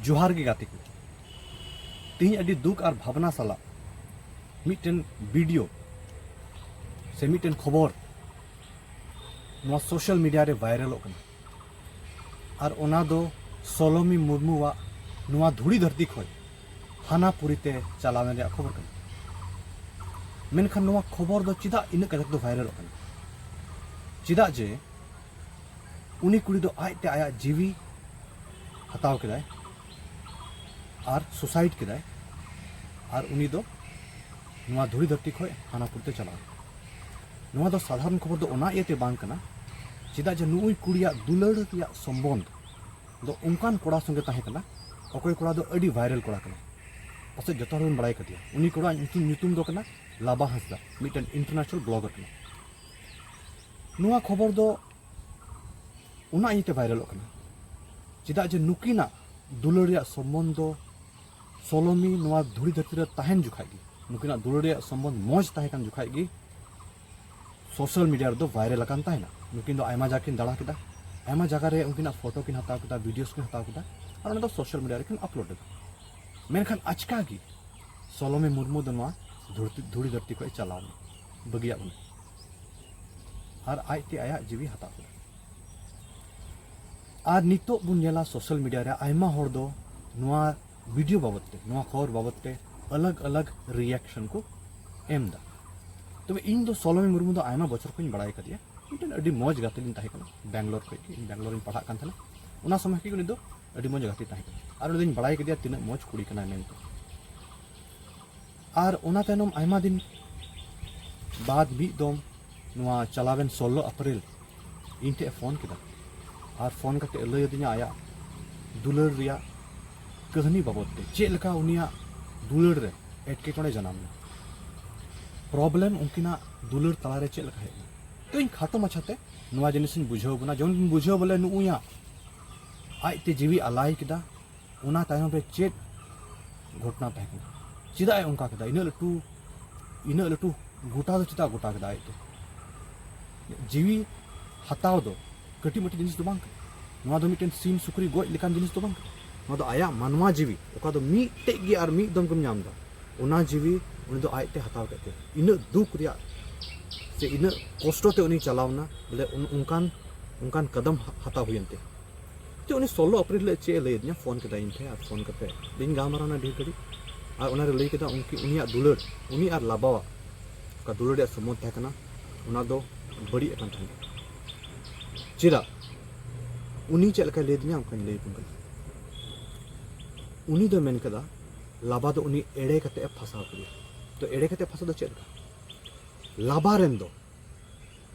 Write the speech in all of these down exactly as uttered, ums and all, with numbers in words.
ᱡᱚᱦᱟᱨ ᱜᱮ ᱜᱟᱛᱮ ᱠᱚ᱾ ᱛᱮᱦᱮᱧ ᱟᱹᱰᱤ ᱫᱩᱠ ᱟᱨ ᱵᱷᱟᱵᱽᱱᱟ ᱥᱟᱞᱟᱜ ᱢᱤᱫᱴᱮᱱ ᱵᱷᱤᱰᱤᱭᱳ ᱥᱮ ᱢᱤᱫᱴᱮᱱ ᱠᱷᱚᱵᱚᱨ ᱱᱚᱣᱟ ᱥᱳᱥᱟᱞ ᱢᱤᱰᱤᱭᱟ ᱨᱮ ᱵᱷᱟᱭᱨᱟᱞᱚᱜ ᱠᱟᱱᱟ᱾ ᱟᱨ ᱚᱱᱟ ᱫᱚ ᱥᱚᱞᱚᱢᱤ ᱢᱩᱨᱢᱩᱣᱟᱜ ᱱᱚᱣᱟ ᱫᱷᱩᱲᱤ ᱫᱷᱟᱹᱨᱛᱤ ᱠᱷᱚᱱ ᱦᱟᱱᱟ ᱯᱩᱨᱤ ᱛᱮ ᱪᱟᱞᱟᱣ ᱮᱱ ᱨᱮᱭᱟᱜ ᱠᱷᱚᱵᱚᱨ ᱠᱟᱱᱟ᱾ ᱢᱮᱱᱠᱷᱟᱱ ᱱᱚᱣᱟ ᱠᱷᱚᱵᱚᱨ ᱫᱚ ᱪᱮᱫᱟᱜ ᱤᱱᱟᱹᱜ ᱠᱟᱡᱟᱠ ᱫᱚ ᱵᱷᱟᱭᱨᱟᱞᱚᱜ ᱠᱟᱱᱟ? ᱪᱮᱫᱟᱜ ᱡᱮ ᱩᱱᱤ ᱠᱩᱲᱤ ᱫᱚ ᱟᱡᱛᱮ ᱟᱭᱟᱜ ᱡᱤᱣᱤ ᱦᱟᱛᱟᱣ ᱠᱮᱫᱟᱭ ᱟᱨ ᱥᱩᱥᱟᱭᱤᱰ ᱠᱮᱫᱟᱭ, ᱟᱨ ᱩᱱᱤ ᱫᱚ ᱱᱚᱣᱟ ᱫᱷᱩᱲᱤ ᱫᱷᱟᱹᱨᱛᱤ ᱠᱷᱚᱱ ᱦᱟᱱᱟ ᱯᱩᱨᱤ ᱛᱮ ᱪᱟᱞᱟᱣ ᱮᱱᱟ᱾ ᱱᱚᱣᱟ ᱫᱚ ᱥᱟᱫᱷᱟᱨᱚᱱ ᱠᱷᱚᱵᱚᱨ ᱫᱚ ᱚᱱᱟ ᱤᱭᱟᱹᱛᱮ ᱵᱟᱝ ᱠᱟᱱᱟ, ᱪᱮᱫᱟᱜ ᱡᱮ ᱱᱩᱜᱼᱩᱭ ᱠᱩᱲᱤᱭᱟᱜ ᱫᱩᱞᱟᱹᱲ ᱨᱮᱭᱟᱜ ᱥᱚᱢᱵᱚᱱᱫᱷ ᱫᱚ ᱚᱱᱠᱟᱱ ᱠᱚᱲᱟ ᱥᱚᱸᱜᱮ ᱛᱟᱦᱮᱸ ᱠᱟᱱᱟ, ᱚᱠᱚᱭ ᱠᱚᱲᱟ ᱫᱚ ᱟᱹᱰᱤ ᱵᱷᱟᱭᱨᱟᱞ ᱠᱚᱲᱟ ᱠᱟᱱᱟᱭ, ᱯᱟᱥᱮᱡ ᱡᱚᱛᱚ ᱦᱚᱲ ᱵᱚᱱ ᱵᱟᱲᱟᱭ ᱠᱟᱫᱮᱭᱟ᱾ ᱩᱱᱤ ᱠᱚᱲᱟ ᱧᱩᱛᱩᱢ, ᱧᱩᱛᱩᱢ ᱫᱚ ᱠᱟᱱᱟ ᱞᱟᱵᱟ ᱦᱟᱸᱥᱫᱟ, ᱢᱤᱫᱴᱮᱱ ᱤᱱᱴᱟᱨᱱᱮᱥᱱᱟᱞ ᱵᱞᱚᱜᱟᱨ ᱠᱟᱱᱟ᱾ ᱱᱚᱣᱟ ᱠᱷᱚᱵᱚᱨ ᱫᱚ ᱚᱱᱟ ᱤᱭᱟᱹᱛᱮ ᱵᱷᱟᱭᱨᱟᱞᱚᱜ ᱠᱟᱱᱟ, ᱪᱮᱫᱟᱜ ᱡᱮ ᱱᱩᱠᱤᱱᱟᱜ ᱫᱩᱞᱟᱹᱲ ᱨᱮᱭᱟᱜ ᱥᱚᱢᱵᱚᱱᱫᱷ ᱫᱚ ᱥᱚᱞᱚᱢᱤ ᱱᱚᱣᱟ ᱫᱷᱩᱲᱤ ᱫᱷᱟᱹᱨᱛᱤ ᱨᱮ ᱛᱟᱦᱮᱱ ᱡᱚᱠᱷᱟᱡ ᱜᱮ, ᱱᱩᱠᱤᱱᱟᱜ ᱫᱩᱞᱟᱹᱲ ᱨᱮᱭᱟᱜ ᱥᱚᱢᱵᱚᱱᱫᱷ ᱢᱚᱡᱽ ᱛᱟᱦᱮᱸ ᱠᱟᱱ ᱡᱚᱠᱷᱟᱡ ᱜᱮ ᱥᱳᱥᱟᱞ ᱢᱤᱰᱤᱭᱟ ᱨᱮᱫᱚ ᱵᱷᱟᱭᱨᱟᱞ ᱟᱠᱟᱱ ᱛᱟᱦᱮᱱᱟ᱾ ᱱᱩᱠᱤᱱ ᱫᱚ ᱟᱭᱢᱟ ᱡᱟᱭᱜᱟ ᱠᱤᱱ ᱫᱟᱬᱟ ᱠᱮᱫᱟ, ᱟᱭᱢᱟ ᱡᱟᱭᱜᱟ ᱨᱮ ᱩᱱᱠᱤᱱᱟᱜ ᱯᱷᱳᱴᱳ ᱠᱤᱱ ᱦᱟᱛᱟᱣ ᱠᱮᱫᱟ, ᱵᱷᱤᱰᱤᱭᱳᱥ ᱠᱤᱱ ᱦᱟᱛᱟᱣ ᱠᱮᱫᱟ, ᱟᱨ ᱚᱱᱟ ᱫᱚ ᱥᱳᱥᱟᱞ ᱢᱤᱰᱤᱭᱟ ᱨᱮᱠᱤᱱ ᱟᱯᱞᱳᱰ ᱮᱫᱟ᱾ ᱢᱮᱱᱠᱷᱟᱱ ᱟᱪᱠᱟ ᱜᱮ ᱥᱚᱞᱚᱢᱤ ᱢᱩᱨᱢᱩ ᱫᱚ ᱱᱚᱣᱟ ᱫᱷᱩᱲᱤ, ᱫᱷᱩᱲᱤ ᱫᱷᱟᱹᱨᱛᱤ ᱠᱷᱚᱱ ᱪᱟᱞᱟᱣ ᱮᱱᱟ, ᱵᱟᱹᱜᱤᱭᱟᱜ ᱵᱚᱱᱟ, ᱟᱨ ᱟᱡᱛᱮ ᱟᱭᱟᱜ ᱡᱤᱣᱤ ᱦᱟᱛᱟᱣ ᱠᱮᱫᱟ᱾ ᱟᱨ ᱱᱤᱛᱚᱜ ᱵᱚᱱ ᱧᱮᱞᱟ ᱥᱳᱥᱟᱞ ᱢᱤᱰᱤᱭᱟ ᱨᱮ ᱟᱭᱢᱟ ᱦᱚᱲ ᱫᱚ ᱱᱚᱣᱟ ᱵᱷᱤᱰᱤᱭᱳ ᱵᱟᱵᱚᱫ ᱛᱮ, ᱱᱚᱣᱟ ᱠᱷᱚᱵᱚᱨ ᱵᱟᱵᱚᱫ ᱛᱮ ᱟᱞᱟᱜᱽ ᱟᱞᱟᱜᱽ ᱨᱤᱭᱟᱠᱥᱚᱱ ᱠᱚ ᱮᱢ ᱮᱫᱟ᱾ ᱛᱚᱵᱮ ᱤᱧ ᱫᱚ ᱥᱚᱞᱚᱢᱤ ᱢᱩᱨᱢᱩ ᱫᱚ ᱟᱭᱢᱟ ᱵᱚᱪᱷᱚᱨ ᱠᱷᱚᱱᱤᱧ ᱵᱟᱲᱟᱭ ᱠᱟᱫᱮᱭᱟ, ᱢᱤᱫᱴᱮᱱ ᱟᱹᱰᱤ ᱢᱚᱡᱽ ᱜᱟᱛᱮ ᱞᱤᱧ ᱛᱟᱦᱮᱸ ᱠᱟᱱᱟ᱾ ᱵᱮᱝᱜᱟᱞᱳᱨ ᱠᱷᱚᱱ ᱜᱮ, ᱤᱧ ᱵᱮᱝᱜᱟᱞᱳᱨ ᱨᱤᱧ ᱯᱟᱲᱦᱟᱜ ᱠᱟᱱ ᱛᱟᱦᱮᱱᱟ᱾ ᱚᱱᱟ ᱥᱚᱢᱚᱭ ᱠᱷᱚᱱ ᱜᱮ ᱩᱱᱤ ᱫᱚ ᱟᱹᱰᱤ ᱢᱚᱡᱽ ᱜᱟᱛᱮ ᱛᱟᱦᱮᱸ ᱠᱟᱱᱟ, ᱟᱨ ᱩᱱᱤ ᱫᱚᱧ ᱵᱟᱲᱟᱭ ᱠᱮᱫᱮᱭᱟ ᱛᱤᱱᱟᱹᱜ ᱢᱚᱡᱽ ᱠᱩᱲᱤ ᱠᱟᱱᱟᱭ ᱢᱮᱱᱛᱮ᱾ ᱟᱨ ᱚᱱᱟ ᱛᱟᱭᱱᱚᱢ ᱟᱭᱢᱟ ᱫᱤᱱ ᱵᱟᱫ ᱢᱤᱫ ᱫᱚᱢ ᱱᱚᱣᱟ ᱪᱟᱞᱟᱣᱮᱱ ᱥᱳᱞᱞᱳ ᱮᱯᱨᱤᱞ ᱤᱧ ᱴᱷᱮᱱ ᱮ ᱯᱷᱳᱱ ᱠᱮᱫᱟ, ᱟᱨ ᱯᱷᱳᱱ ᱠᱟᱛᱮ ᱞᱟᱹᱭ ᱟᱹᱫᱤᱧᱟ ᱟᱭᱟᱜ ᱫᱩᱞᱟᱹᱲ ᱨᱮᱭᱟᱜ ᱠᱟᱹᱦᱱᱤ ᱵᱟᱵᱚᱫ ᱛᱮ, ᱪᱮᱫ ᱞᱮᱠᱟ ᱩᱱᱤᱭᱟᱜ ᱫᱩᱞᱟᱹᱲ ᱨᱮ ᱮᱴᱠᱮᱴᱚᱬᱮ ᱡᱟᱱᱟᱢ ᱮᱱᱟ, ᱯᱨᱚᱵᱞᱮᱢ ᱩᱱᱠᱤᱱᱟᱜ ᱫᱩᱞᱟᱹᱲ ᱛᱟᱞᱟᱨᱮ ᱪᱮᱫ ᱞᱮᱠᱟ ᱦᱮᱡ ᱮᱱᱟ᱾ ᱛᱚ ᱤᱧ ᱠᱷᱟᱴᱚ ᱢᱟᱪᱷᱟᱛᱮ ᱱᱚᱣᱟ ᱡᱤᱱᱤᱥᱤᱧ ᱵᱩᱡᱷᱟᱹᱣ ᱵᱚᱱᱟ, ᱡᱮᱢᱚᱱ ᱵᱚᱱ ᱵᱩᱡᱷᱟᱹᱣ ᱵᱚᱞᱮ ᱱᱩᱜᱼᱩᱭᱟᱜ ᱟᱡᱛᱮ ᱡᱤᱣᱤ ᱟᱞᱟᱭ ᱠᱮᱫᱟ, ᱚᱱᱟ ᱛᱟᱭᱱᱚᱢ ᱨᱮ ᱪᱮᱫ ᱜᱷᱚᱴᱚᱱᱟ ᱛᱟᱦᱮᱸ ᱠᱟᱱᱟ, ᱪᱮᱫᱟᱜ ᱮ ᱚᱱᱠᱟ ᱠᱮᱫᱟ, ᱤᱱᱟᱹᱜ ᱞᱟᱹᱴᱩ, ᱤᱱᱟᱹᱜ ᱞᱟᱹᱴᱩ ᱜᱚᱴᱟ ᱫᱚ ᱪᱮᱫᱟᱜ ᱜᱚᱴᱟ ᱠᱮᱫᱟ ᱟᱡᱛᱮ? ᱡᱤᱣᱤ ᱦᱟᱛᱟᱣ ᱫᱚ ᱠᱟᱹᱴᱤᱡ ᱢᱟᱹᱴᱤᱡ ᱡᱤᱱᱤᱥ ᱫᱚ ᱵᱟᱝ ᱠᱟᱱᱟ᱾ ᱱᱚᱣᱟ ᱫᱚ ᱢᱤᱫᱴᱮᱱ ᱥᱤᱢ ᱥᱩᱠᱨᱤ ᱜᱚᱡ ᱞᱮᱠᱟᱱ ᱡᱤᱱᱤᱥ ᱫᱚ ᱵᱟᱝ ᱠᱟᱱᱟ᱾ ᱱᱚᱣᱟ ᱫᱚ ᱟᱭᱟᱜ ᱢᱟᱱᱣᱟ ᱡᱤᱣᱤ, ᱚᱠᱟ ᱫᱚ ᱢᱤᱫᱴᱮᱡ ᱜᱮ ᱟᱨ ᱢᱤᱫ ᱫᱚᱢ ᱜᱮᱢ ᱧᱟᱢ ᱮᱫᱟ, ᱚᱱᱟ ᱡᱤᱣᱤ ᱩᱱᱤ ᱫᱚ ᱟᱡᱛᱮ ᱦᱟᱛᱟᱣ ᱠᱮᱫ ᱛᱮ, ᱤᱱᱟᱹᱜ ᱫᱩᱠ ᱨᱮᱭᱟᱜ ᱥᱮ ᱤᱱᱟᱹᱜ ᱠᱚᱥᱴᱚ ᱛᱮ ᱩᱱᱤ ᱪᱟᱞᱟᱣ ᱮᱱᱟ, ᱵᱚᱞᱮ ᱚᱱ- ᱚᱱᱠᱟᱱ ᱚᱱᱠᱟᱱ ᱠᱟᱫᱟᱢ ᱦᱟ- ᱦᱟᱛᱟᱣ ᱦᱩᱭᱮᱱ ᱛᱮ᱾ ᱛᱚ ᱩᱱᱤ ᱥᱳᱞᱳ ᱮᱯᱨᱤᱞ ᱦᱤᱞᱳᱜ ᱪᱮᱫ ᱮ ᱞᱟᱹᱭ ᱟᱹᱫᱤᱧᱟ, ᱯᱷᱳᱱ ᱠᱮᱫᱟᱭ ᱤᱧ ᱴᱷᱮᱱ ᱟᱨ ᱯᱷᱳᱱ ᱠᱟᱛᱮ ᱤᱧ ᱜᱟᱞᱢᱟᱨᱟᱣ ᱮᱱᱟ ᱰᱷᱮᱨ ᱜᱷᱟᱹᱲᱤᱡ᱾ ᱟᱨ ᱚᱱᱟᱨᱮ ᱞᱟᱹᱭ ᱠᱮᱫᱟ ᱩᱱᱠᱤ ᱩᱱᱤᱭᱟᱜ ᱫᱩᱞᱟᱹᱲ, ᱩᱱᱤ ᱟᱨ ᱞᱟᱵᱟᱣᱟᱜ ᱚᱠᱟ ᱫᱩᱞᱟᱹᱲ ᱨᱮᱭᱟᱜ ᱥᱚᱢᱵᱚᱱᱫᱷ ᱛᱟᱦᱮᱸ ᱠᱟᱱᱟ, ᱚᱱᱟ ᱫᱚ ᱵᱟᱹᱲᱤᱡ ᱟᱠᱟᱱ ᱛᱟᱦᱮᱸᱱᱟ᱾ ᱪᱮᱫᱟᱜ? ᱩᱱᱤ ᱪᱮᱫ ᱞᱮᱠᱟᱭ ᱞᱟᱹᱭ ᱟᱹᱫᱤᱧᱟ ᱚᱱᱠᱟᱧ ᱞᱟᱹᱭ ᱟᱵᱚᱱ ᱠᱟᱱᱟ᱾ ᱩᱱᱤ ᱫᱚ ᱢᱮᱱ ᱠᱮᱫᱟ ᱞᱟᱵᱟ ᱫᱚ ᱩᱱᱤ ᱮᱲᱮ ᱠᱟᱛᱮ ᱮ ᱯᱷᱟᱸᱥᱟᱣ ᱠᱮᱫᱮᱭᱟ᱾ ᱛᱚ ᱮᱲᱮ ᱠᱟᱛᱮ ᱯᱷᱟᱸᱥᱟᱣ ᱫᱚ ᱪᱮᱫ ᱞᱮᱠᱟ? ᱞᱟᱵᱟ ᱨᱮᱱ ᱫᱚ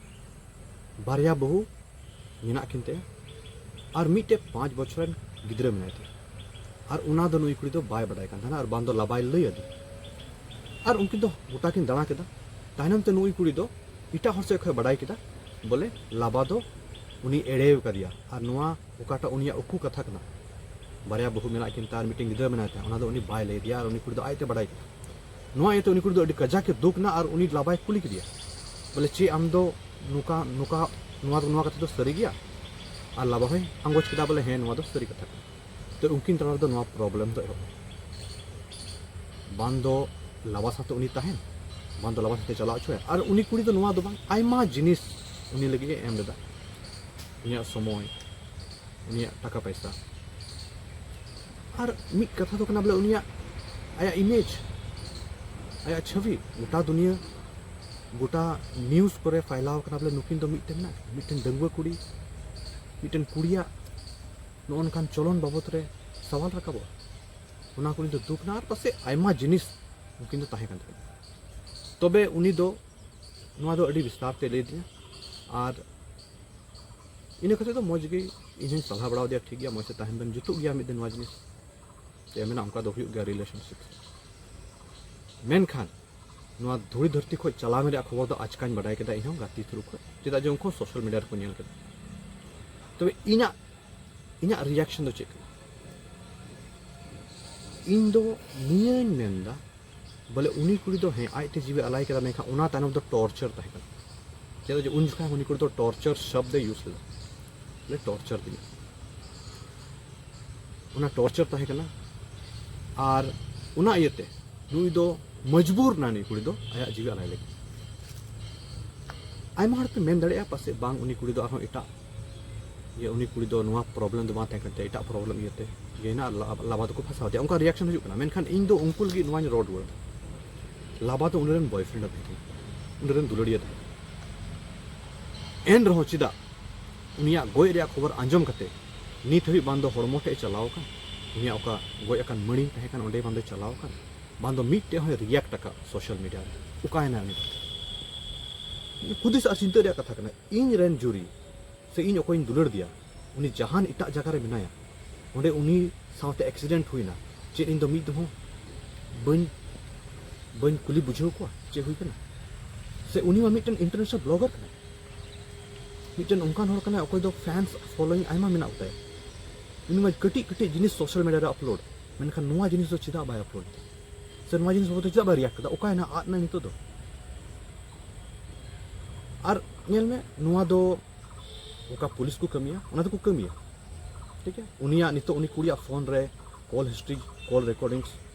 ᱵᱟᱨᱭᱟ ᱵᱟᱹᱦᱩ ᱢᱮᱱᱟᱜ ᱠᱤᱱ ᱛᱟᱭᱟ ᱟᱨ ᱢᱤᱫᱴᱮᱡ ᱯᱟᱸᱪ ᱵᱚᱪᱷᱚᱨ ᱨᱮᱱ ᱜᱤᱫᱽᱨᱟᱹ ᱢᱮᱱᱟᱭ ᱛᱟᱭᱟ᱾ ᱟᱨ ᱚᱱᱟ ᱫᱚ ᱱᱩᱭ ᱠᱩᱲᱤ ᱫᱚ ᱵᱟᱭ ᱵᱟᱰᱟᱭ ᱠᱟᱱ ᱛᱟᱦᱮᱱᱟ ᱟᱨ ᱵᱟᱝ ᱫᱚ ᱞᱟᱵᱟᱭ ᱞᱟᱹᱭ ᱟᱫᱮ᱾ ᱟᱨ ᱩᱱᱠᱤᱱ ᱫᱚ ᱜᱚᱴᱟ ᱠᱤᱱ ᱫᱟᱬᱟ ᱠᱮᱫᱟ᱾ ᱛᱟᱭᱱᱚᱢ ᱛᱮ ᱱᱩᱭ ᱠᱩᱲᱤ ᱫᱚ ᱮᱴᱟᱜ ᱦᱚᱲ ᱥᱮᱫ ᱠᱷᱚᱱ ᱵᱟᱰᱟᱭ ᱠᱮᱫᱟ ᱵᱚᱞᱮ ᱞᱟᱵᱟ ᱫᱚ ᱩᱱᱤ ᱮᱲᱮ ᱟᱠᱟᱫᱮᱭᱟ ᱟᱨ ᱱᱚᱣᱟ ᱚᱠᱟᱴᱟᱜ ᱩᱱᱤᱭᱟᱜ ᱩᱠᱩ ᱠᱟᱛᱷᱟ ᱠᱟᱱᱟ, ᱵᱟᱨᱭᱟ ᱵᱟᱹᱦᱩ ᱢᱮᱱᱟᱜ ᱠᱤᱱ ᱛᱟᱭᱟ ᱟᱨ ᱢᱤᱫᱴᱮᱱ ᱜᱤᱫᱽᱨᱟᱹ ᱢᱮᱱᱟᱭ ᱛᱟᱭᱟ, ᱚᱱᱟ ᱫᱚ ᱩᱱᱤ ᱵᱟᱭ ᱞᱟᱹᱭ ᱟᱫᱮᱭᱟ ᱟᱨ ᱩᱱᱤ ᱠᱩᱲᱤ ᱫᱚ ᱟᱡᱛᱮ ᱵᱟᱰᱟᱭ ᱠᱮᱫᱟ᱾ ᱱᱚᱣᱟ ᱤᱭᱟᱹᱛᱮ ᱩᱱᱤ ᱠᱩᱲᱤ ᱫᱚ ᱟᱹᱰᱤ ᱠᱟᱡᱟᱠ ᱮ ᱫᱩᱠ ᱮᱱᱟ ᱟᱨ ᱩᱱᱤ ᱞᱟᱵᱟᱭ ᱠᱩᱞᱤ ᱠᱮᱫᱮᱭᱟ ᱵᱚᱞᱮ ᱪᱮᱫ ᱟᱢ ᱫᱚ ᱱᱚᱝᱠᱟ ᱱᱚᱝᱠᱟ ᱱᱚᱣᱟ ᱱᱚᱣᱟ ᱠᱟᱛᱷᱟ ᱫᱚ ᱥᱟᱹᱨᱤ ᱜᱮᱭᱟ? ᱟᱨ ᱞᱟᱵᱟ ᱦᱚᱸᱭ ᱟᱸᱜᱚᱪ ᱠᱮᱫᱟ ᱵᱚᱞᱮ ᱦᱮᱸ, ᱱᱚᱣᱟ ᱫᱚ ᱥᱟᱹᱨᱤ ᱠᱟᱛᱷᱟ ᱠᱟᱱᱟ᱾ ᱛᱚ ᱩᱱᱠᱤᱱ ᱛᱟᱞᱟ ᱨᱮᱫᱚ ᱱᱚᱣᱟ ᱯᱨᱚᱵᱞᱮᱢ ᱫᱚ ᱮᱦᱚᱵ ᱮᱱᱟ᱾ ᱵᱟᱝ ᱫᱚ ᱞᱟᱵᱟ ᱥᱟᱶᱛᱮ ᱩᱱᱤ ᱛᱟᱦᱮᱱ, ᱵᱟᱝ ᱫᱚ ᱞᱟᱵᱟ ᱥᱟᱶᱛᱮ ᱪᱟᱞᱟᱣ ᱦᱚᱪᱚᱭᱟ᱾ ᱟᱨ ᱩᱱᱤ ᱠᱩᱲᱤ ᱫᱚ ᱱᱚᱣᱟ ᱫᱚ ᱵᱟᱝ, ᱟᱭᱢᱟ ᱡᱤᱱᱤᱥ ᱩᱱᱤ ᱞᱟᱹᱜᱤᱫ ᱮ ᱮᱢ ᱞᱮᱫᱟ, ᱩᱱᱤᱭᱟᱜ ᱥᱚᱢᱚᱭ, ᱩᱱᱤᱭᱟᱜ ᱴᱟᱠᱟ ᱯᱟᱭᱥᱟ, ᱟᱨ ᱢᱤᱫ ᱠᱟᱛᱷᱟ ᱫᱚ ᱠᱟᱱᱟ ᱵᱚᱞᱮ ᱩᱱᱤᱭᱟᱜ ᱟᱭᱟᱜ ᱤᱢᱮᱡᱽ, ᱟᱭᱟᱜ ᱪᱷᱚᱵᱤ ᱜᱚᱴᱟ ᱫᱩᱱᱤᱭᱟᱹ, ᱜᱚᱴᱟ ᱱᱤᱭᱩᱡᱽ ᱠᱚᱨᱮ ᱯᱷᱟᱭᱞᱟᱣ ᱠᱟᱱᱟ ᱵᱚᱞᱮ ᱱᱩᱠᱤᱱ ᱫᱚ ᱢᱤᱫᱴᱮᱱ ᱢᱮᱱᱟᱜ ᱠᱤᱱᱟ, ᱢᱤᱫᱴᱮᱱ ᱰᱟᱺᱜᱩᱣᱟᱹ ᱠᱩᱲᱤ, ᱢᱤᱫᱴᱮᱱ ᱠᱩᱲᱤᱭᱟᱜ ᱱᱚᱜᱼᱚ ᱱᱚᱝᱠᱟᱱ ᱪᱚᱞᱚᱱ ᱵᱟᱵᱚᱫ ᱨᱮ ᱥᱟᱣᱟᱞ ᱨᱟᱠᱟᱵᱚᱜᱼᱟ᱾ ᱚᱱᱟ ᱠᱚ ᱩᱱᱤ ᱫᱚ ᱫᱩᱠ ᱮᱱᱟ ᱟᱨ ᱯᱟᱥᱮᱡ ᱟᱭᱢᱟ ᱡᱤᱱᱤᱥ ᱩᱱᱠᱤᱱ ᱫᱚ ᱛᱟᱦᱮᱸ ᱠᱟᱱ ᱛᱟᱹᱠᱤᱱᱟ᱾ ᱛᱚᱵᱮ ᱩᱱᱤ ᱫᱚ ᱱᱚᱣᱟ ᱫᱚ ᱟᱹᱰᱤ ᱵᱤᱥᱛᱟᱨ ᱛᱮ ᱞᱟᱹᱭ ᱟᱹᱫᱤᱧᱟ᱾ ᱟᱨ ᱤᱱᱟᱹ ᱠᱟᱛᱮ ᱫᱚ ᱢᱚᱡᱽ ᱜᱮ ᱤᱧ ᱦᱚᱸᱧ ᱥᱟᱞᱦᱟ ᱵᱟᱲᱟ ᱟᱫᱮᱭᱟ, ᱴᱷᱤᱠ ᱜᱮᱭᱟ, ᱢᱚᱡᱽ ᱛᱮ ᱛᱟᱦᱮᱱ ᱵᱮᱱ, ᱡᱩᱛᱩᱜ ᱜᱮᱭᱟ ᱢᱤᱫ ᱫᱤᱱ ᱱᱚᱣᱟ ᱡᱤᱱᱤᱥ᱾ ᱪᱮᱫ ᱮ ᱢᱮᱱᱟ, ᱚᱱᱠᱟ ᱫᱚ ᱦᱩᱭᱩᱜ ᱜᱮᱭᱟ ᱨᱤᱞᱮᱥᱚᱱᱥᱤᱯ᱾ ᱢᱮᱱᱠᱷᱟᱱ ᱱᱚᱣᱟ ᱫᱷᱩᱲᱤ ᱫᱷᱟᱹᱨᱛᱤ ᱠᱷᱚᱱ ᱪᱟᱞᱟᱣ ᱨᱮᱭᱟᱜ ᱠᱷᱚᱵᱚᱨ ᱫᱚ ᱟᱪᱠᱟᱧ ᱵᱟᱰᱟᱭ ᱠᱮᱫᱟ ᱤᱧ ᱦᱚᱸ ᱜᱟᱛᱮ ᱛᱷᱨᱩ ᱠᱷᱚᱱ, ᱪᱮᱫᱟᱜ ᱡᱮ ᱩᱱᱠᱩ ᱥᱳᱥᱟᱞ ᱢᱤᱰᱤᱭᱟ ᱨᱮᱠᱚ ᱧᱮᱞ ᱠᱮᱫᱟ᱾ ᱛᱚᱵᱮ ᱤᱧᱟᱹᱜ, ᱤᱧᱟᱹᱜ ᱨᱤᱭᱟᱠᱥᱚᱱ ᱫᱚ ᱪᱮᱫ ᱠᱟᱱᱟ? ᱤᱧ ᱫᱚ ᱱᱤᱭᱟᱹᱧ ᱢᱮᱱᱫᱟ ᱵᱚᱞᱮ ᱩᱱᱤ ᱠᱩᱲᱤ ᱫᱚ ᱦᱮᱸ ᱟᱡᱛᱮ ᱡᱤᱣᱤ ᱟᱞᱟᱭ ᱠᱮᱫᱟ, ᱢᱮᱱᱠᱷᱟᱱ ᱚᱱᱟ ᱛᱟᱭᱱᱚᱢ ᱫᱚ ᱴᱚᱨᱪᱟᱨ ᱛᱟᱦᱮᱸ ᱠᱟᱱᱟ᱾ ᱪᱮᱫᱟᱜ ᱡᱮ ᱩᱱ ᱡᱚᱠᱷᱟᱡ ᱩᱱᱤ ᱠᱩᱲᱤ ᱫᱚ ᱴᱚᱨᱪᱟᱨ ᱥᱚᱵᱫᱮ ᱤᱭᱩᱡᱽ ᱞᱮᱫᱟ, ᱵᱚᱞᱮ ᱴᱚᱨᱪᱟᱨ ᱫᱤᱧᱟ᱾ ᱚᱱᱟ ᱴᱚᱨᱪᱟᱨ ᱛᱟᱦᱮᱸ ᱠᱟᱱᱟ᱾ ᱟᱨ ᱚᱱᱟ ᱤᱭᱟᱹᱛᱮ ᱱᱩᱭ ᱫᱚ ᱢᱚᱡᱽᱵᱩᱨ ᱱᱟ ᱱᱩᱭ ᱠᱩᱲᱤ ᱫᱚ ᱟᱭᱟᱜ ᱡᱤᱣᱤ ᱟᱞᱟᱭ ᱞᱟᱹᱜᱤᱫ᱾ ᱟᱭᱢᱟ ᱦᱚᱲ ᱯᱮ ᱢᱮᱱ ᱫᱟᱲᱮᱭᱟᱜᱼᱟ, ᱯᱟᱥᱮᱡ ᱵᱟᱝ, ᱩᱱᱤ ᱠᱩᱲᱤ ᱫᱚ ᱟᱨᱦᱚᱸ ᱮᱴᱟᱜ, ᱤᱭᱟᱹ, ᱩᱱᱤ ᱠᱩᱲᱤ ᱫᱚ ᱱᱚᱣᱟ ᱯᱨᱚᱵᱞᱮᱢ ᱫᱚ ᱵᱟᱝ ᱛᱟᱦᱮᱸ ᱠᱟᱱ ᱛᱟᱭᱟ, ᱮᱴᱟᱜ ᱯᱨᱚᱵᱞᱮᱢ ᱤᱭᱟᱹᱛᱮ ᱤᱭᱟᱹᱭᱮᱱᱟ ᱟᱨ ᱞᱟ-, ᱞᱟᱵᱟ ᱫᱚᱠᱚ ᱯᱷᱟᱸᱥᱟᱣ ᱫᱮᱭᱟ, ᱚᱱᱠᱟ ᱨᱤᱭᱟᱠᱥᱚᱱ ᱦᱤᱡᱩᱜ ᱠᱟᱱᱟ᱾ ᱢᱮᱱᱠᱷᱟᱱ ᱤᱧ ᱫᱚ ᱩᱱᱠᱩ ᱞᱟᱹᱜᱤᱫ ᱱᱚᱣᱟᱧ ᱨᱚᱲ ᱨᱩᱣᱟᱹᱲ ᱫᱟ, ᱞᱟᱵᱟ ᱫᱚ ᱩᱱᱤ ᱨᱮᱱ ᱵᱚᱭᱯᱷᱨᱮᱱᱰ ᱮ ᱛᱟᱦᱮᱸ ᱠᱟᱱᱟ, ᱩᱱᱤ ᱨᱮᱱ ᱫᱩᱞᱟᱹᱲᱤᱭᱟᱹ ᱛᱟᱦᱮᱸ ᱠᱟᱱᱟ᱾ ᱮᱱ ᱨᱮᱦᱚᱸ ᱪᱮᱫᱟᱜ ᱩᱱᱤᱭᱟᱜ ᱜᱚᱡ ᱨᱮᱭᱟᱜ ᱠᱷᱚᱵᱚᱨ ᱟᱸᱡᱚᱢ ᱠᱟᱛᱮ ᱱᱤᱛ ᱦᱟᱹᱵᱤᱡ ᱵᱟᱝ ᱫᱚ ᱦᱚᱲᱢᱚ ᱴᱷᱮᱡ ᱮ ᱪᱟᱞᱟᱣ ᱟᱠᱟᱱ, ᱩᱱᱤᱭᱟᱜ ᱚᱠᱟ ᱜᱚᱡ ᱟᱠᱟᱱ ᱢᱟᱹᱲᱤ ᱛᱟᱦᱮᱸ ᱠᱟᱱ ᱚᱸᱰᱮ ᱵᱟᱝ ᱫᱚᱭ ᱪᱟᱞᱟᱣ ᱟᱠᱟᱱ, ᱵᱟᱝ ᱫᱚ ᱢᱤᱫᱴᱮᱡ ᱦᱚᱸᱭ ᱨᱤᱭᱟᱠᱴ ᱟᱠᱟᱫ ᱥᱳᱥᱟᱞ ᱢᱤᱰᱤᱭᱟ ᱨᱮ? ᱚᱠᱟᱭᱮᱱᱟ ᱩᱱᱤ ᱫᱚ? ᱦᱩᱫᱤᱥ ᱟᱨ ᱪᱤᱱᱛᱟᱹ ᱨᱮᱭᱟᱜ ᱠᱟᱛᱷᱟ ᱠᱟᱱᱟ᱾ ᱤᱧ ᱨᱮᱱ ᱡᱩᱨᱤ ᱥᱮ ᱤᱧ ᱚᱠᱚᱭᱤᱧ ᱫᱩᱞᱟᱹᱲ ᱫᱮᱭᱟ, ᱩᱱᱤ ᱡᱟᱦᱟᱱ ᱮᱴᱟᱜ ᱡᱟᱭᱜᱟ ᱨᱮ ᱢᱮᱱᱟᱭᱟ, ᱚᱸᱰᱮ ᱩᱱᱤ ᱥᱟᱶᱛᱮ ᱮᱠᱥᱤᱰᱮᱱᱴ ᱦᱩᱭᱱᱟ, ᱪᱮᱫ ᱤᱧ ᱫᱚ ᱢᱤᱫ ᱫᱚᱢ ᱦᱚᱸ ᱵᱟᱹᱧ, ᱵᱟᱹᱧ ᱠᱩᱞᱤ ᱵᱩᱡᱷᱟᱹᱣ ᱠᱚᱣᱟ ᱪᱮᱫ ᱦᱩᱭ ᱠᱟᱱᱟ? ᱥᱮ ᱩᱱᱤ ᱢᱟ ᱢᱤᱫᱴᱮᱱ ᱤᱱᱴᱟᱨᱱᱮᱥᱱᱟᱞ ᱵᱞᱚᱜᱟᱨ ᱠᱟᱱᱟᱭ, ᱢᱤᱫᱴᱮᱱ ᱚᱱᱠᱟᱱ ᱦᱚᱲ ᱠᱟᱱᱟᱭ ᱚᱠᱚᱭ ᱫᱚ ᱯᱷᱮᱱᱥ ᱯᱷᱚᱞᱳᱭᱤᱝ ᱟᱭᱢᱟ ᱢᱮᱱᱟᱜ ᱠᱚ ᱛᱟᱭᱟ᱾ ᱩᱱᱤ ᱢᱟ ᱠᱟᱹᱴᱤᱡ ᱠᱟᱹᱴᱤᱡ ᱡᱤᱱᱤᱥ ᱥᱳᱥᱟᱞ ᱢᱤᱰᱤᱭᱟ ᱨᱮ ᱟᱯᱞᱳᱰ, ᱢᱮᱱᱠᱷᱟᱱ ᱱᱚᱣᱟ ᱡᱤᱱᱤᱥ ᱫᱚ ᱪᱮᱫᱟᱜ ᱵᱟᱭ ᱟᱯᱞᱳᱰ ᱮᱫᱟ? ᱥᱮ ᱱᱚᱣᱟ ᱡᱤᱱᱤᱥ ᱵᱟᱵᱚᱫ ᱛᱮ ᱪᱮᱫᱟᱜ ᱵᱟᱭ ᱨᱤᱭᱟᱠᱴ ᱮᱫᱟ? ᱚᱠᱟᱭᱮᱱᱟ? ᱟᱫ ᱮᱱᱟᱭ ᱱᱤᱛᱚᱜ ᱫᱚ᱾ ᱟᱨ ᱧᱮᱞ ᱢᱮ, ᱱᱚᱣᱟ ᱫᱚ ᱚᱠᱟ ᱯᱩᱞᱤᱥ ᱠᱚ ᱠᱟᱹᱢᱤᱭᱟ, ᱚᱱᱟ ᱫᱚᱠᱚ ᱠᱟᱹᱢᱤᱭᱟ, ᱴᱷᱤᱠ ᱜᱮᱭᱟ? ᱩᱱᱤᱭᱟᱜ ᱱᱤᱛᱚᱜ ᱩᱱᱤ ᱠᱩᱲᱤᱭᱟᱜ ᱯᱷᱳᱱ ᱨᱮ ᱠᱚᱞ ᱦᱤᱥᱴᱨᱤ, ᱠᱚᱞ ᱨᱮᱠᱚᱨᱰᱤᱝᱥ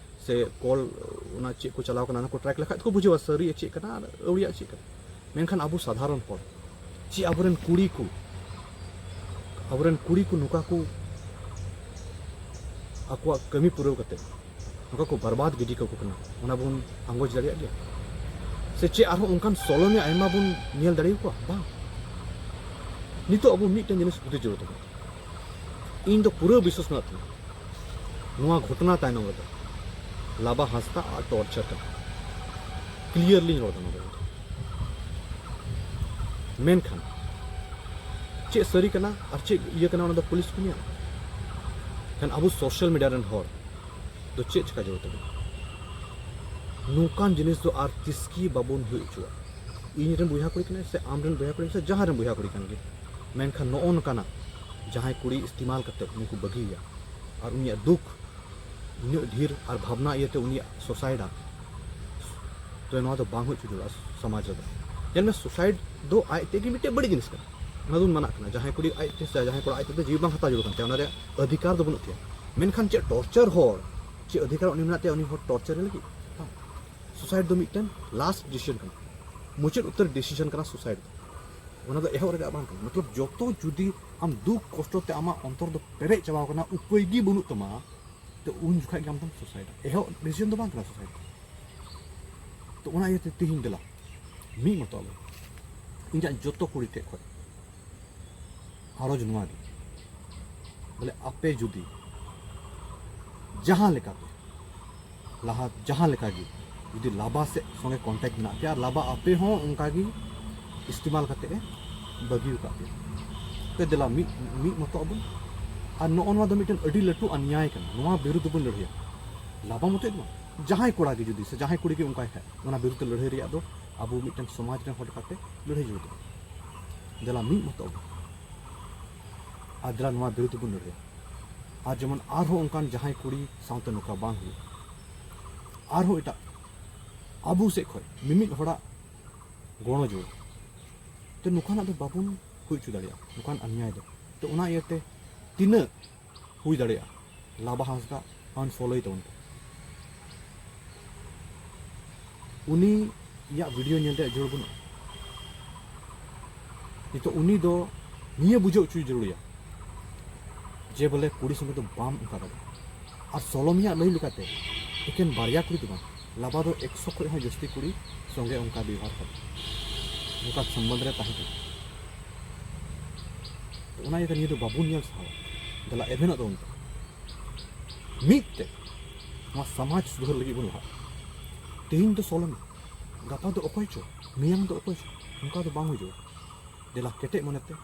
ᱥᱮ ᱠᱚᱞ ᱚᱱᱟ ᱪᱮᱫ ᱠᱚ ᱪᱟᱞᱟᱣ ᱠᱟᱱᱟ, ᱚᱱᱟ ᱠᱚ ᱴᱨᱮᱠ ᱞᱮᱠᱷᱟᱡ ᱫᱚᱠᱚ ᱵᱩᱡᱷᱟᱹᱣᱟ ᱥᱟᱹᱨᱤᱭᱟ ᱪᱮᱫ ᱠᱟᱱᱟ ᱟᱨ ᱟᱹᱣᱲᱤᱭᱟᱜ ᱪᱮᱫ ᱠᱟᱱᱟ᱾ ᱢᱮᱱᱠᱷᱟᱱ ᱟᱵᱚ ᱥᱟᱫᱷᱟᱨᱚᱱ ᱦᱚᱲ, ᱪᱮᱫ ᱟᱵᱚᱨᱮᱱ ᱠᱩᱲᱤ ᱠᱚ, ᱟᱵᱚᱨᱮᱱ ᱠᱩᱲᱤ ᱠᱚ ᱱᱚᱝᱠᱟ ᱠᱚ ᱟᱠᱚᱣᱟᱜ ᱠᱟᱹᱢᱤ ᱯᱩᱨᱟᱹᱣ ᱠᱟᱛᱮ ᱱᱚᱝᱠᱟ ᱠᱚ ᱵᱟᱨᱵᱟᱫ ᱜᱤᱰᱤ ᱠᱟᱠᱚ ᱠᱟᱱᱟ, ᱚᱱᱟ ᱵᱚᱱ ᱟᱸᱜᱚᱪ ᱫᱟᱲᱮᱭᱟᱜ ᱜᱮᱭᱟ? ᱥᱮ ᱪᱮᱫ ᱟᱨᱦᱚᱸ ᱚᱱᱠᱟᱱ ᱥᱚᱞᱚᱢᱮ ᱟᱭᱢᱟ ᱵᱚᱱ ᱧᱮᱞ ᱫᱟᱲᱮᱭᱟᱠᱚᱣᱟ? ᱵᱟᱝ᱾ ᱱᱤᱛᱚᱜ ᱟᱵᱚ ᱢᱤᱫᱴᱮᱱ ᱡᱤᱱᱤᱥ ᱦᱩᱫᱤᱥ ᱡᱟᱹᱨᱩᱲ ᱛᱟᱵᱚᱱᱟ᱾ ᱤᱧ ᱫᱚ ᱯᱩᱨᱟᱹ ᱵᱤᱥᱣᱟᱥ ᱢᱮᱱᱟᱜ ᱛᱤᱧᱟ, ᱱᱚᱣᱟ ᱜᱷᱚᱴᱚᱱᱟ ᱛᱟᱭᱱᱚᱢ ᱨᱮᱫᱚ ᱞᱟᱵᱟ ᱦᱟᱸᱥᱫᱟ ᱟᱜ ᱴᱚᱨᱪᱟᱨ ᱠᱟᱱᱟ, ᱠᱞᱤᱭᱟᱨᱞᱤᱧ ᱨᱚᱲ ᱮᱫᱟ ᱱᱚᱣᱟ ᱫᱚ᱾ ᱢᱮᱱᱠᱷᱟᱱ ᱪᱮᱫ ᱥᱟᱹᱨᱤ ᱠᱟᱱᱟ ᱟᱨ ᱪᱮᱫ ᱤᱭᱟᱹ ᱠᱟᱱᱟ, ᱚᱱᱟ ᱫᱚ ᱯᱩᱞᱤᱥ ᱠᱚ ᱧᱮᱞᱟ᱾ ᱠᱷᱟᱱ ᱟᱵᱚ ᱥᱳᱥᱟᱞ ᱢᱤᱰᱤᱭᱟ ᱨᱮᱱ ᱦᱚᱲ ᱫᱚ ᱪᱮᱫ ᱪᱮᱠᱟ ᱡᱟᱹᱨᱩᱲ ᱛᱟᱵᱚᱱᱟ? ᱱᱚᱝᱠᱟᱱ ᱡᱤᱱᱤᱥ ᱫᱚ ᱟᱨ ᱛᱤᱥ ᱜᱮ ᱵᱟᱵᱚᱱ ᱦᱩᱭ ᱦᱚᱪᱚᱣᱟᱜ᱾ ᱤᱧ ᱨᱮᱱ ᱵᱚᱭᱦᱟ ᱠᱩᱲᱤ ᱠᱟᱱᱟᱭ ᱥᱮ ᱟᱢ ᱨᱮᱱ ᱵᱚᱭᱦᱟ ᱠᱩᱲᱤ ᱥᱮ ᱡᱟᱦᱟᱸ ᱨᱮᱱ ᱵᱚᱭᱦᱟ ᱠᱩᱲᱤ ᱠᱟᱱ ᱜᱮ, ᱢᱮᱱᱠᱷᱟᱱ ᱱᱚᱜᱼᱚ ᱱᱚᱝᱠᱟᱱᱟᱜ ᱡᱟᱦᱟᱸᱭ ᱠᱩᱲᱤ ᱤᱥᱛᱮᱢᱟᱞ ᱠᱟᱛᱮ ᱩᱱᱤ ᱠᱚ ᱵᱟᱹᱜᱤᱭᱮᱭᱟ ᱟᱨ ᱩᱱᱤᱭᱟᱜ ᱫᱩᱠ ᱩᱱᱟᱹᱜ ᱰᱷᱮᱨ ᱟᱨ ᱵᱷᱟᱵᱽᱱᱟ ᱤᱭᱟᱹᱛᱮ ᱩᱱᱤᱭᱟᱜ ᱥᱩᱥᱟᱭᱤᱰᱟ, ᱛᱚ ᱱᱚᱣᱟ ᱫᱚ ᱵᱟᱝ ᱦᱩᱭ ᱦᱚᱪᱚ ᱡᱟᱹᱨᱩᱲᱟ ᱥᱚᱢᱟᱡᱽ ᱨᱮᱫᱚ᱾ ᱧᱮᱞ ᱢᱮ, ᱥᱩᱥᱟᱭᱤᱰ ᱫᱚ ᱟᱡ ᱛᱮᱜᱮ ᱢᱤᱫᱴᱮᱡ ᱵᱟᱹᱲᱤᱡ ᱡᱤᱱᱤᱥ ᱠᱟᱱᱟ, ᱚᱱᱟ ᱫᱚ ᱢᱟᱱᱟᱜ ᱠᱟᱱᱟ᱾ ᱡᱟᱦᱟᱸᱭ ᱠᱩᱲᱤ ᱟᱡ ᱛᱮ ᱥᱮ ᱡᱟᱦᱟᱸᱭ ᱠᱚᱲᱟ ᱟᱡ ᱛᱮ ᱡᱤᱣᱤ ᱵᱟᱝ ᱦᱟᱛᱟᱣ ᱡᱟᱹᱨᱩᱲ ᱠᱟᱱ ᱛᱟᱭᱟ, ᱚᱱᱟ ᱨᱮᱭᱟᱜ ᱚᱫᱷᱤᱠᱟᱨ ᱫᱚ ᱵᱟᱹᱱᱩᱜ ᱛᱟᱭᱟ᱾ ᱢᱮᱱᱠᱷᱟᱱ ᱪᱮᱫ ᱴᱚᱨᱪᱟᱨ ᱦᱚᱲ, ᱪᱮᱫ ᱚᱫᱷᱤᱠᱟᱨ ᱩᱱᱤ ᱢᱮᱱᱟᱜ ᱛᱟᱭᱟ ᱩᱱᱤ ᱦᱚᱲ ᱴᱚᱨᱪᱟᱨ ᱞᱟᱹᱜᱤᱫ? ᱵᱟᱝ᱾ ᱥᱩᱥᱟᱭᱤᱰ ᱫᱚ ᱢᱤᱫᱴᱮᱱ ᱞᱟᱥᱴ ᱰᱤᱥᱤᱡᱚᱱ ᱠᱟᱱᱟ, ᱢᱩᱪᱟᱹᱫ ᱩᱛᱟᱹᱨ ᱰᱤᱥᱤᱡᱚᱱ ᱠᱟᱱᱟ ᱥᱩᱥᱟᱭᱤᱰ ᱫᱚ᱾ ᱚᱱᱟ ᱫᱚ ᱮᱦᱚᱵ ᱨᱮᱜᱮ ᱵᱟᱝ ᱠᱟᱱᱟ᱾ ᱢᱚᱛᱞᱚᱵ, ᱡᱚᱛᱚ ᱡᱩᱫᱤ ᱟᱢ ᱫᱩᱠ ᱠᱚᱥᱴᱚ ᱛᱮ ᱟᱢᱟᱜ ᱚᱱᱛᱚᱨ ᱫᱚ ᱯᱮᱨᱮᱡ ᱪᱟᱵᱟᱣ ᱠᱟᱱᱟ, ᱩᱯᱟᱹᱭ ᱜᱮ ᱵᱟᱹᱱᱩᱜ ᱛᱟᱢᱟ, ᱛᱚ ᱩᱱ ᱡᱚᱠᱷᱟᱡ ᱜᱮ ᱟᱢ ᱫᱚᱢ ᱥᱩᱥᱟᱭᱤᱰᱟ᱾ ᱮᱦᱚᱵ ᱰᱤᱥᱤᱡᱚᱱ ᱫᱚ ᱵᱟᱝ ᱠᱟᱱᱟ ᱥᱩᱥᱟᱭᱤᱰ᱾ ᱛᱚ ᱚᱱᱟ ᱤᱭᱟᱹᱛᱮ ᱛᱤᱦᱤᱧ ᱫᱮᱞᱟ ᱢᱤᱫ ᱢᱚᱛᱚ ᱟᱵᱚ, ᱤᱧᱟᱹᱜ ᱡᱚᱛᱚ ᱠᱩᱲᱤ ᱴᱷᱮᱡ ᱠᱷᱚᱡ ᱟᱨᱚᱡᱽ ᱱᱚᱣᱟ ᱜᱮ, ᱵᱚᱞᱮ ᱟᱯᱮ ᱡᱩᱫᱤ ᱡᱟᱦᱟᱸ ᱞᱮᱠᱟᱛᱮ ᱞᱟᱦᱟ ᱡᱟᱦᱟᱸ ᱞᱮᱠᱟ ᱜᱮ ᱡᱩᱫᱤ ᱞᱟᱵᱟ ᱥᱮᱫ ᱥᱚᱸᱜᱮ ᱠᱚᱱᱴᱟᱠᱴ ᱢᱮᱱᱟᱜ ᱯᱮᱭᱟ, ᱟᱨ ᱞᱟᱵᱟ ᱟᱯᱮ ᱦᱚᱸ ᱚᱱᱠᱟ ᱜᱮ ᱤᱥᱛᱮᱢᱟᱞ ᱠᱟᱛᱮ ᱮ ᱵᱟᱹᱜᱤ ᱟᱠᱟᱫ ᱯᱮᱭᱟ, ᱛᱚ ᱫᱮᱞᱟ ᱢᱤᱫ ᱢᱤᱫ ᱢᱚᱛᱚ ᱟᱵᱚᱱ᱾ ᱟᱨ ᱱᱚᱜᱼᱚ ᱱᱚᱣᱟ ᱫᱚ ᱢᱤᱫᱴᱮᱱ ᱟᱹᱰᱤ ᱞᱟᱹᱴᱩ ᱚᱱᱱᱭᱟᱭ ᱠᱟᱱᱟ, ᱱᱚᱣᱟ ᱵᱤᱨᱩᱫᱷ ᱫᱚᱵᱚᱱ ᱞᱟᱹᱲᱦᱟᱹᱭᱟ᱾ ᱞᱟᱵᱟ ᱢᱚᱛᱚᱡ ᱫᱚ ᱵᱟᱝ, ᱡᱟᱦᱟᱸᱭ ᱠᱚᱲᱟ ᱜᱮ ᱡᱩᱫᱤ ᱥᱮ ᱡᱟᱦᱟᱸᱭ ᱠᱩᱲᱤ ᱜᱮ ᱚᱱᱠᱟᱭ ᱠᱷᱟᱡ, ᱚᱱᱟ ᱵᱤᱨᱩᱫᱷ ᱞᱟᱹᱲᱦᱟᱹᱭ ᱨᱮᱭᱟᱜ ᱫᱚ ᱟᱵᱚ ᱢᱤᱫᱴᱮᱱ ᱥᱚᱢᱟᱡᱽ ᱨᱮᱱ ᱦᱚᱲ ᱞᱮᱠᱟᱛᱮ ᱞᱟᱹᱲᱦᱟᱹᱭ ᱡᱟᱹᱨᱩᱲ ᱛᱟᱵᱚᱱᱟ᱾ ᱫᱮᱞᱟ ᱢᱤᱫ ᱢᱚᱛᱚ ᱟᱵᱚᱱ᱾ ᱟᱨ ᱫᱮᱞᱟ ᱱᱚᱣᱟ ᱵᱤᱨᱩᱫᱷ ᱵᱚᱱ ᱞᱟᱹᱲᱦᱟᱹᱭᱟ᱾ ᱟᱨ ᱡᱮᱢᱚᱱ ᱟᱨᱦᱚᱸ ᱚᱱᱠᱟᱱ ᱡᱟᱦᱟᱸᱭ ᱠᱩᱲᱤ ᱥᱟᱶᱛᱮ ᱱᱚᱝᱠᱟ ᱵᱟᱝ ᱦᱩᱭᱩᱜ, ᱟᱨᱦᱚᱸ ᱮᱴᱟᱜ ᱟᱵᱚ ᱥᱮᱫ ᱠᱷᱚᱱ ᱢᱤᱢᱤᱫ ᱦᱚᱲᱟᱜ ᱜᱚᱲᱚ ᱡᱳᱲ, ᱛᱚ ᱱᱚᱝᱠᱟᱱᱟᱜ ᱫᱚ ᱵᱟᱵᱚᱱ ᱦᱩᱭ ᱦᱚᱪᱚ ᱫᱟᱲᱮᱭᱟᱜᱼᱟ, ᱱᱚᱝᱠᱟᱱ ᱚᱱᱱᱭᱟᱭ ᱫᱚ᱾ ᱛᱚ ᱚᱱᱟ ᱤᱭᱟᱹᱛᱮ ᱛᱤᱱᱟᱹᱜ ᱦᱩᱭ ᱫᱟᱲᱮᱭᱟᱜᱼᱟ, ᱞᱟᱵᱟ ᱦᱟᱸᱥᱫᱟ ᱟᱱᱯᱷᱚᱞᱳᱭ ᱛᱟᱵᱚᱱ ᱯᱮ᱾ ᱩᱱᱤᱭᱟᱜ ᱵᱷᱤᱰᱤᱭᱳ ᱧᱮᱞ ᱨᱮᱭᱟᱜ ᱡᱟᱹᱨᱩᱲ ᱵᱟᱹᱱᱩᱜᱼᱟ᱾ ᱱᱤᱛᱚᱜ ᱩᱱᱤ ᱫᱚ ᱱᱤᱭᱟᱹ ᱵᱩᱡᱷᱟᱹᱣ ᱦᱚᱪᱚᱭ ᱡᱟᱹᱨᱩᱲᱟ ᱡᱮ ᱵᱚᱞᱮ ᱠᱩᱲᱤ ᱥᱚᱸᱜᱮ ᱫᱚ ᱵᱟᱢ ᱚᱱᱠᱟ ᱫᱟᱲᱮᱭᱟᱜᱼᱟ᱾ ᱟᱨ ᱥᱚᱞᱚᱢᱤᱭᱟᱜ ᱞᱟᱹᱭ ᱞᱮᱠᱟᱛᱮ ᱮᱠᱮᱱ ᱵᱟᱨᱭᱟ ᱠᱩᱲᱤ ᱫᱚ ᱵᱟᱝ, ᱞᱟᱵᱟ ᱫᱚ ᱮᱠᱥᱚ ᱠᱷᱚᱱ ᱦᱚᱸ ᱡᱟᱹᱥᱛᱤ ᱠᱩᱲᱤ ᱥᱚᱸᱜᱮ ᱚᱱᱠᱟ ᱵᱮᱵᱚᱦᱟᱨ ᱠᱟᱱᱟ, ᱚᱱᱠᱟ ᱥᱚᱢᱵᱚᱱᱫᱷ ᱨᱮ ᱛᱟᱦᱮᱸ ᱠᱟᱱᱟ᱾ ᱛᱚ ᱚᱱᱟ ᱤᱭᱟᱹᱛᱮ ᱱᱤᱭᱟᱹ ᱫᱚ ᱵᱟᱵᱚᱱ ᱧᱮᱞ ᱥᱟᱦᱟᱣᱟ᱾ ᱫᱮᱞᱟ ᱮᱵᱷᱮᱱᱚᱜ ᱛᱟᱵᱚᱱ ᱯᱮ᱾ ᱢᱤᱫ ᱛᱮ ᱱᱚᱣᱟ ᱥᱚᱢᱟᱡᱽ ᱥᱩᱫᱷᱟᱹᱨ ᱞᱟᱹᱜᱤᱫ ᱵᱚᱱ ᱞᱟᱦᱟᱜᱼᱟ᱾ ᱛᱮᱦᱮᱧ ᱫᱚ ᱥᱚᱞᱚᱢᱤ, ᱜᱟᱯᱟ ᱫᱚ ᱚᱠᱚᱭ ᱪᱚ, ᱢᱮᱭᱟᱝ ᱫᱚ ᱚᱠᱚᱭ ᱪᱚ, ᱚᱱᱠᱟ ᱫᱚ ᱵᱟᱝ ᱦᱩᱭᱩᱜᱼᱟ᱾ ᱫᱮᱞᱟ ᱠᱮᱴᱮᱡ ᱢᱚᱱᱮᱛᱮ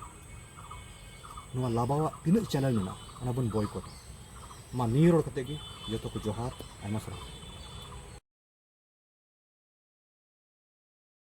ᱱᱚᱣᱟ ᱞᱟᱵᱟᱣᱟᱜ ᱛᱤᱱᱟᱹᱜ ᱪᱮᱱᱮᱞ ᱢᱮᱱᱟᱜᱼᱟ, ᱚᱱᱟ ᱵᱚᱱ ᱵᱚᱭᱠᱚᱴᱟ᱾ ᱢᱟ ᱱᱤᱭᱟᱹ ᱨᱚᱲ ᱠᱟᱛᱮ ᱜᱮ ᱡᱚᱛᱚ ᱠᱚ ᱡᱚᱦᱟᱨ, ᱟᱭᱢᱟ ᱥᱟᱨᱦᱟᱣ᱾